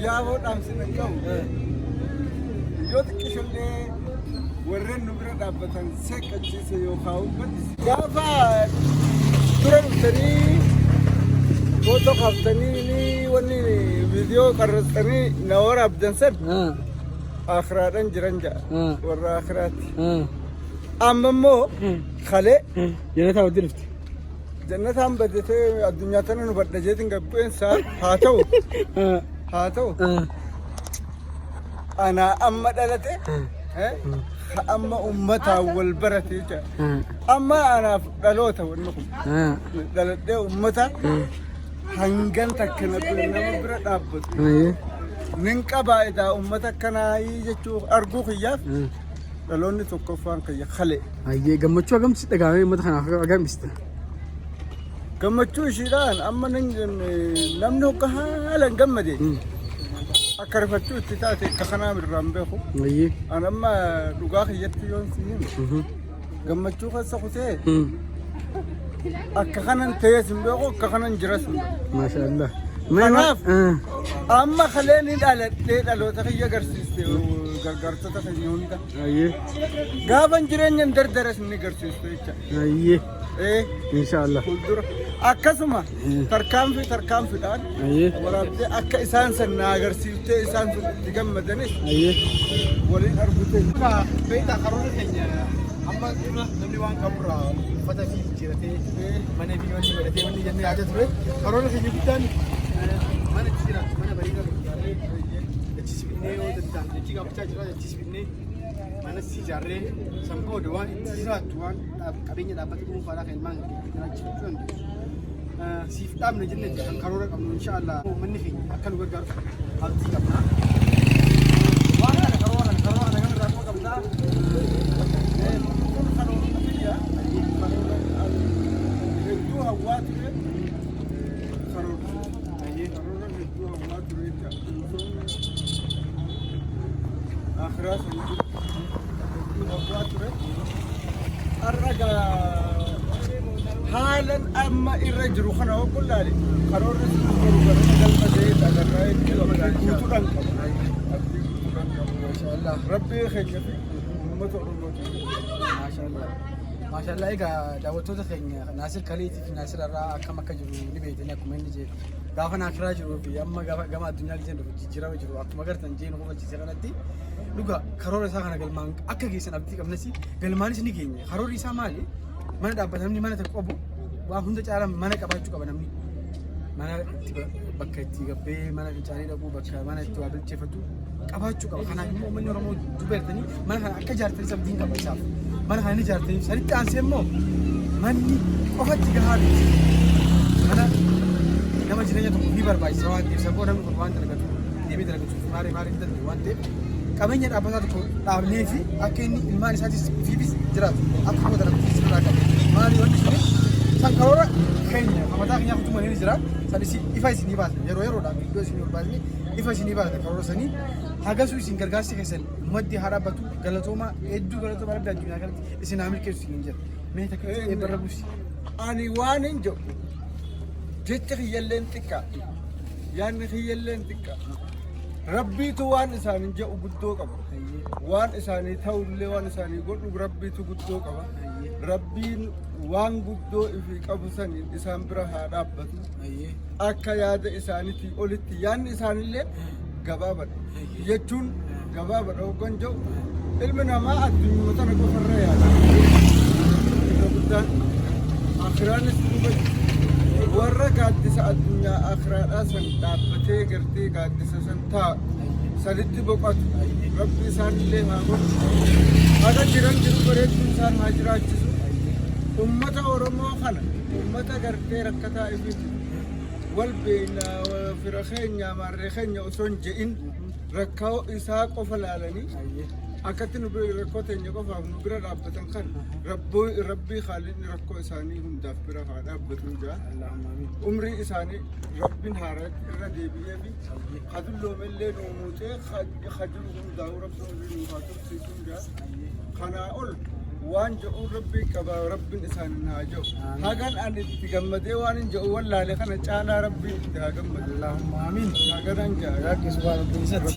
Yaaboo dhaamsina qabu. Yoo xiqqishollee warreen nu bira dhaabbatan seeqqachiise yookaan uffatti. Gaafa dura dhuftanii footoo kaaftanii ni wanni viidiyoo qarratsanii na waraabdan san akiraadhaan jiran ja'a warra akiraatti. Amma immoo kalee Janataa wajjin dhufte. Jannataan baddetee addunyaa tana nu badha jeetiin gabbu'eensaa haa ta'u haa ta'u anaa amma dhalate ha amma ummataan wal barate jecha amma anaaf dhaloota wanni kun dhaladhee ummata hangan takka nama bira dhaabbatu nin qabaa edaa ummata akkanaa jechuu arguu kiyyaaf dhaloonni tokkoffaan kiyya kale. Hayyee gammachuu hagam si dhaga'amee uummata kanaaf hagam ibsita? Gammachuu ishiidhaan amma namni hogga haalaan gammade akka rifachuu itti taate akka kanaa irraa hin beeku. Hayyee. An amma dhugaa kiyyatti yoon si himu gammachuu keessa kutee akka kanan ta'ees hin beeku akka kanan jiras hin beeku. Maasha Allah. Kanaaf amma kalee ni dhaladhee dhaloota kiyya agarsiiste gargaartota keenya hunda. Hayyee. Gaafan jireenya hin dardaras ni agarsiistu jecha. Hayyee. Ee Insha Allah. fuuldura akkasuma tarkaanfii tarkaanfiidhaan Hayyee. waraabdee akka isaan san na agarsiiftee isaan sun itti gammadanis Hayyee. waliin argutee. Beektaa karoora keenya amma dura namni waan qaburraa uffata fi jijjiiratee mana fi wanni godhatee wanni jennee yaada ture. Karoora keenya guddaan mana itti jiraatu mana bareedaa tokko ijaarree achi sibinnee yoo danda'an jechii gaafachaa jira achi sibinnee mana si ijaarree san booda waan itti jiraattu waan qabeenya dhaabbata dhuunfaadhaa kan ilmaan keenya jiraachifachuu dandeessu. Siif dhaabna jennee kan karoora qabnu inshaallah uummanni keenya akka nu gargaaru abdii qabna. Waan kana karoora kana karoora kana kamirraa quba qabdaa? Kun karoora biyya hedduu hawwaa ture karoora karoora hedduu hawwaa ture jecha akhiraa san hedduu hawwaa ture. Har'a gaa haalan amma irra jiru kana hoggu laale karoorri sun boru ganama galma ga'ee agarraa jechuudha. Abdii guutuudhaan qaba. Abdii guutuudhaan qaba. Maashaallah. Rabbii keenya fi uummata Oromooti. Maashaallah. Maashaallah egaa daawwattoota keenya Naasir Kaleetii fi Naasir irraa akkam akka jiru ni beektanii akkuma inni jedhe gaafa Naakiraa jiruu fi amma gaafa gama addunyaa giseen dhufu jijjiirama jiru akkuma agartan jeen kofalchiise kanatti dhuga karoora isaa kana galmaan akka geessan abdii qabnasi galmaanis ni geenya. Karoorri isaa maali? Mana dhaabbata namni mana tokko qabu waa hunda caalaa mana qabaachuu qaba namni. Mana itti bakka itti gabbee mana fincaanii dhaqu bakka mana itti waa bilcheeffatu qabaachuu qaba. Kanaaf immoo uummanni Oromoo duuba jirtanii mana kana akka ijaartanis abdiin qaba isaaf. Mana kana ni ijaartanii sanitti aansee immoo manni qofatti gahaa miti. Mana nama jireenya tokko ni barbaachisa waan ta'eef sababa namni kun waan dalagatu deemee dalagatuuf maaree maaree hin danda'u waan ta'eef qabeenya dhaabbataa tokko dhaabnee fi akka inni ilmaan isaatis ofiifis jiraatu akka koo dalagatuuf sirraa qaba. Maali wanti suni san karoora keenya mataa keenyaa kutuu malee ni jira. San isin ifa isinii baasna yeroo yeroodhaan viidiyoo isinii ol baasne ifa isinii baasna karoora sanii hagasuu isin gargaarsi keessan maddi haa dhaabbatu galatooma hedduu galatooma rabbi addunyaa kanatti isin haa milkeessu isin jedha. Mee takka eebbarra buusi. Ani waan hin jedhu jecha kiyyalleen xiqqaa yaadni kiyyalleen xiqqaa Rabbiitu waan isaanin jedhu guddoo qaba. Waan isaanii ta'ullee waan isaanii godhu Rabbiitu guddoo qaba. Rabbiin waan guddoo ifii qabu saniin isaan bira haa dhaabbatu. Akka yaada isaaniitii olitti yaadni isaanillee gabaabadha. Jechuun gabaabadha hoggan jedhu ilmi namaa addunyuma tana qofarra yaada. Irra guddaan akiraanis duuba warra gaaddisa addunyaa akiraadhaa san dhaabbatee gartee gaaddisa san taa'u sanitti boqotu rabbi isaan illee haa godhu. Haga jiran jiru bareedduu isaan haa jiraachisu. Ummata Oromoo kana ummata gartee rakkataa ifiiti. Wal beekna fira keenya maarree keenya osoo hin je'in rakkoo isaa qofa laalanii akkatti nu bira rakkoo teenya qofaaf nu bira dhaabbatan kan rabbii haalli rakkoo isaanii hundaaf bira haa dhaabbatu jaa. Umrii isaanii rabbiin haaraa irra deebi'ee fi ka dulloomellee nuu muuxee ka jiru hundaa'uu rabbi umrii nuuf haa tursiisu jaa. Kanaa ol Waan jedhuun rabbiin qaba, rabbiin isaanin haa jedhu. Amiin. Hagan ani itti gammadee waan hin jedhu wallaale kana caalaa rabbiin itti haa gammadu. Allahumma amiin. Haganan jedha. Rabbi subhaanahu wa ta'ala.